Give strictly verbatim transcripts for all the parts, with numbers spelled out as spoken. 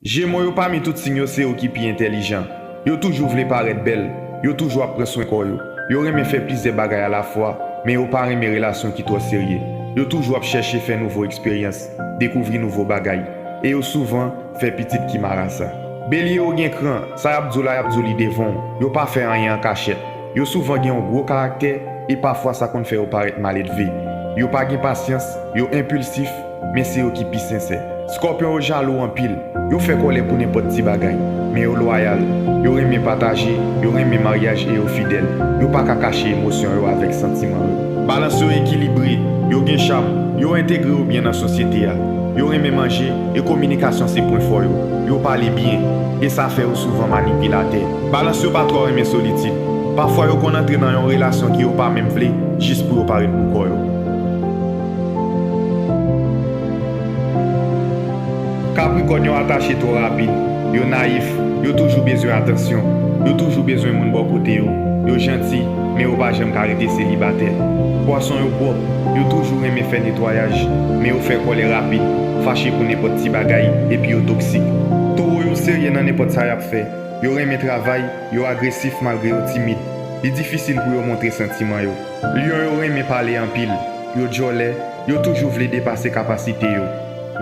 Jemo yo pami tout siy yo se yo ki pi entèlijan. Yo toujou vle parèt bèl, yo toujou ap pran swen kò yo. Yo renmen fè plizyè bagay alafwa, men yo pa renmen relasyon ki twò serye. Yo toujou ap chèche fè nouvo eksperyans, dekouvri nouvo bagay. E yo souvan fè pitit ki marasa. Belye yo gen kran, sa y ap di w la y ap di w li devan w. Yo pa fè anyen an kachèt. Yo souvan gen yon gwo karaktè e pafwa sa konn fè yo parèt maledve. Yo pa gen pasyans, yo enpilsif, men se yo ki pi sensè. Skòpyon yo jalou anpil. Yo fè kòlè pou nenpòt ti bagay, men yo lwayal. Yo renmen pataje, yo renmen maryaj e yo fidèl. Yo pa ka kache emosyon yo avèk santiman yo. Balans yo ekilibre, yo gen cham, yo entegre yo byen nan sosyete a. Yo renmen manje e kominikasyon se pwen fò yo. Yo pale byen e sa fè yo souvan manipilatè. Balans yo pa twò renmen solitid. Pafwa yo konn antre nan yon relasyon ke yo pa menm vle jis pou yo parèt pou kò yo. Kaprikòn yo atache twò rapid, yo nayif, yo toujou bezwen atansyon, yo toujou bezwen moun bò kote yo, yo janti, men yo pa janm ka rete selibatè. Pwason yo pwòp, yo toujou renmen fè netwayaj, men yo fè kòlè rapid, fache pou nenpòt ti bagay, epi yo toksik. Towo yo serye nan nenpòt sa y ap fè, yo renmen travay, yo agresif malgre yo timid. Li difisil pou yo montre santiman yo. Lyon yo renmen pale anpil, yo djòlè, yo toujou vle depase kapasite yo,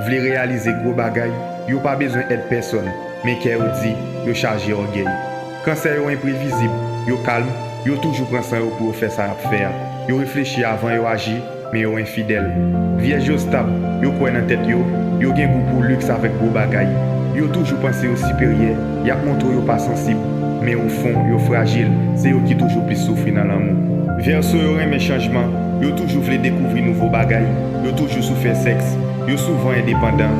vle reyalize gwo bagay, yo pa bezwen èd pèsòn, men kè yo di, yo chaje ògèy. Kansè yo enprevizib, yo kalm, yo toujou pran san yo pou yo fè sa y ap fè a. Yo reflechi avan yo aji, men yo enfidèl. Vyèj yo stab, yo kwè nan tèt yo, yo gen gou pou liks avèk gwo bagay. Yo toujou panse yo siperyè, y ap montre w yo pa sansib, men ofon, yo frajil, se yo ki toujou plis soufri nan lanmou. Vèso yo renmen chanjman, yo toujou vle dekouvri nouvo bagay, yo toujou sou fè sèks, yo souvan endepandan,